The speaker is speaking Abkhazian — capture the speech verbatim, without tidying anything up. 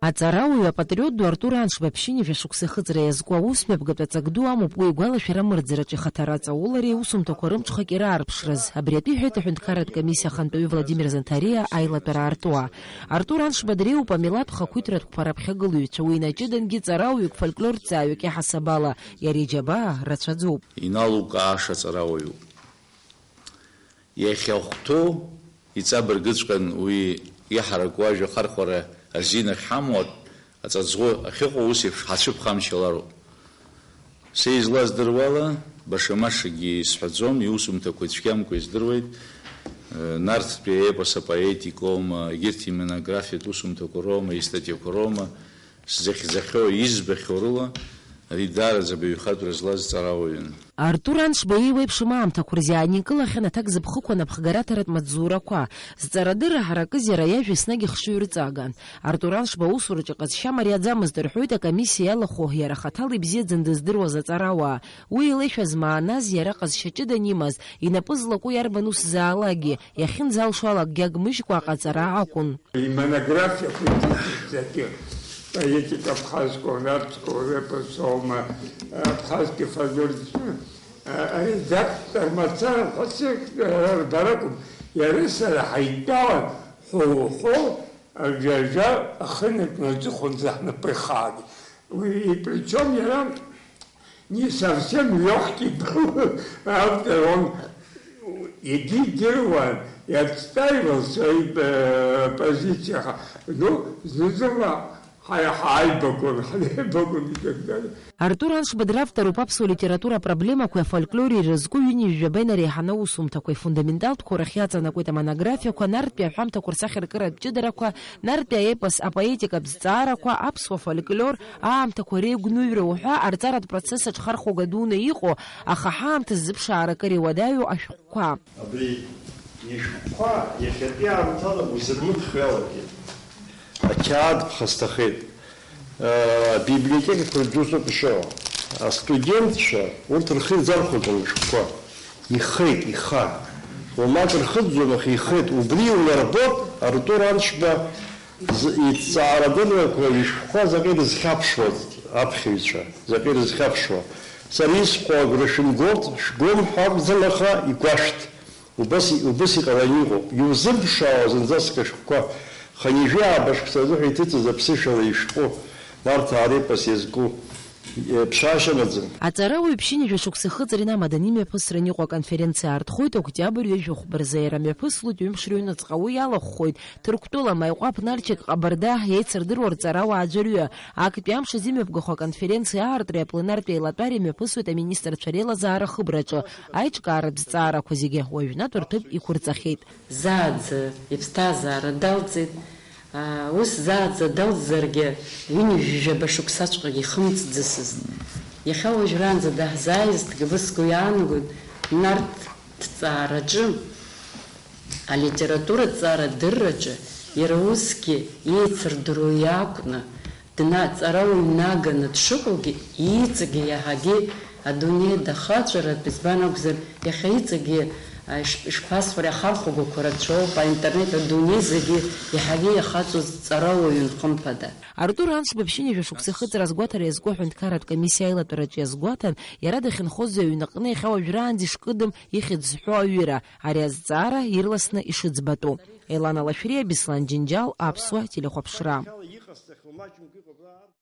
Аҵарауаҩ апатриот ду Артур Аншба ԥшьынҩажәа шықәса ахыҵра иазку аусмҩаԥгатә аҵак ду амоуп уи игәалашәара амырӡраҿы ихаҭара аҵаулареи аусумҭақәа рымҽхакьра аарԥшраз. Абри атәы иҳәеит аҳәынҭқарратә комиссиа ахантәаҩы Владимир Занҭариа аилатәара аартуа. Артур Аншба дреиуоуп амилаҭ хақәиҭратә қәԥара аԥхьагылаҩцәа, уи инаҷыдангьы ҵарауаҩык, фольклортәҵааҩык иаҳасаб ала, иара иџьабаа рацәаӡоуп. Иналукааша ҵарауаҩуп. Иахьахәҭоу иҵабыргыҵәҟьан уи иҳараку ажәа ахархәара азинахь ҳамоу аҵаҵӷәы ахьыҟоу ус еиԥш ҳацәыԥхамшьалароуп. Са излаздыруала, баша-машагьы исҳәаӡом, иусумҭақәа ицәгьамкәа издыруеит. Нарҭтәи аепос апоетикоума, егьырҭ имонографиатә усумҭақәа роума, истатиақәа роума, сзыхьӡахьоу, избахьоу рыла, ари даараӡа абаҩхатәра злаз ҵарауаҩын. Артур Аншба иеиуеиԥшым аамҭақәа рзы иааникылахьан аҭак зыԥхықәан аԥхгараҭаратә маҵзурақәа. Зҵарадырра ҳаракыз иара иажәа еснагь ахшыҩрҵаган. Артур Аншба аусураҿы ҟазшьа мариаӡамызт рҳәоит акомиссиа иалахәу, иара хаҭала ибзиаӡаны дыздыруаз аҵарауаа. Уи илеишәаз мааназ иара ҟазшьа ҷыдан имаз, инапы злаку иарбан ус заалакгьы, иахьынӡалшо ала акгьы агмыжькәа аҟаҵара акәын. Имонографиақәа иҭыҵыз зегьы, поетика абхазского, нартского эпоса аума, абхазский фольклор, аредактор мацара ҳәа рбара акәым. Иареи сара ҳаидтәалан ҳәоу-ҳәоу, ҩажәа ахынатә наӡыхәанӡа ҳнапы ихаагеит. Уи, и причём иара не совсем лёгкий был автор, он егьи идыруан, и отстаивал свои, э, позиции. Ну, зны-зынла ҳа-, ҳааибагон, ҳнеибагон и так далее. Артур Аншба дравторуп аԥсуа литература апроблемақәеи афольклори ирызку ҩынҩажәаба инареиҳаны аусумҭақәеи, фундаменталтә қәарахь иаҵанакуеит амонографиақәа, нарҭтәи аҳәамҭақәа рсахьаркыратә ҷыдарақәа, нарҭтәи аепос апоетикатә зҵаарақәа, аԥсуа фольклор, аамҭақәа реигәныҩра уҳәа арҵаратә процесс аҿы хархәага дуны иҟоу, аха ҳаамҭазы зыԥшаара акыр иуадаҩу ашәҟәқәа. Абри ишәҟәқәа иахьатәи аамҭала узырмыԥхьо иалагеит. Ақьаад ԥха сҭахеит. Э, абиблиотекақәа рҿы усоуп ишыҟоу. Астудентцәа урҭ рхы ирзархәаӡом ишәҟәқәа. Ихеит, иха. Уамак рхыҵӡом, аха ихеит. Убри унарбоит Артур Аншба З-, иҭҵаарадыррақәа, ишәҟәқәа заҟа ирызхьаԥшуа аԥхьаҩцәа, заҟа ирызхьаԥшуа. Сара исҳәо агәра шәымгоит, шәгом ҳәа акәӡам, аха игәашәҭ. Убас и-, убас иҟаланы иҟоуп. Иузырԥшаауа зынӡаск ашәҟәқәа, хынҩажәи ааба шықәса азыҳәа иҭыҵыз аԥсышәала ишәҟәы, Нарҭаа репос иазку. Ԥшаашьа амаӡам. Аҵарауаҩ ԥшьынҩажәа шықәса хыҵра инамадан имҩаԥысран иҟоу аконференциа аартхоит октиабр ҩажәи хәба рзы, иара мҩаԥыслоит ҩымш рыҩныҵҟа. Уи иалахәхоит Ҭырқәтәыла, Маиҟәаԥ, Нарчик, Ҟабарда еицырдыруа рҵарауаа аӡәырҩы. Актәи амш азы имҩаԥгахо аконференциа аартреи апленартә еилатәареи мҩаԥысуеит аминистрцәа реилазаара ахыбраҿы. Аиҿкааратә зҵаарақәа зегьы уажәнатә рҭыԥ иқәырҵахьеит. Зааӡа иԥсҭазаара далҵит. Ус зааӡа далҵзаргьы, ҩынҩажәижәаба шықәсаҵәҟьагьы ихымҵӡацызт. Иахьа уажәраанӡа даҳзааиз ҭгьы бысгәы иаанагоит, Нарҭ ҭҵаараҿы, алитератураҭҵаарадырраҿы иара усгьы еицырдыруа иакәны, днаҵарауаҩ наганы дшыҟоугьы, иҵегьы иаҳагьы адунеи дахаҵәаратә, избан акәзар, иахьа иҵегьы, а, иш-, ишԥасҳәари, ахархәагақәа рацәоуп, аинтернет адунеи зегьы иаҳагьы иахаҵоз ҵарауаҩын, хымԥада. Артур Аншба ԥшьынҩажәа шықәса ахыҵра азгәаҭара иазку аҳәынҭқарратә комиссиа аилатәараҿы иазгәаҭан, иара дахьынхоз аҩнаҟны иахьа уажәраанӡа ишкыдым ихьӡ зҳәо аҩыра, ари азҵаара ирласны ишыӡбатәу. Елана Лашәриа, Беслан Џьынџьал, Аԥсуа телехәаԥшра.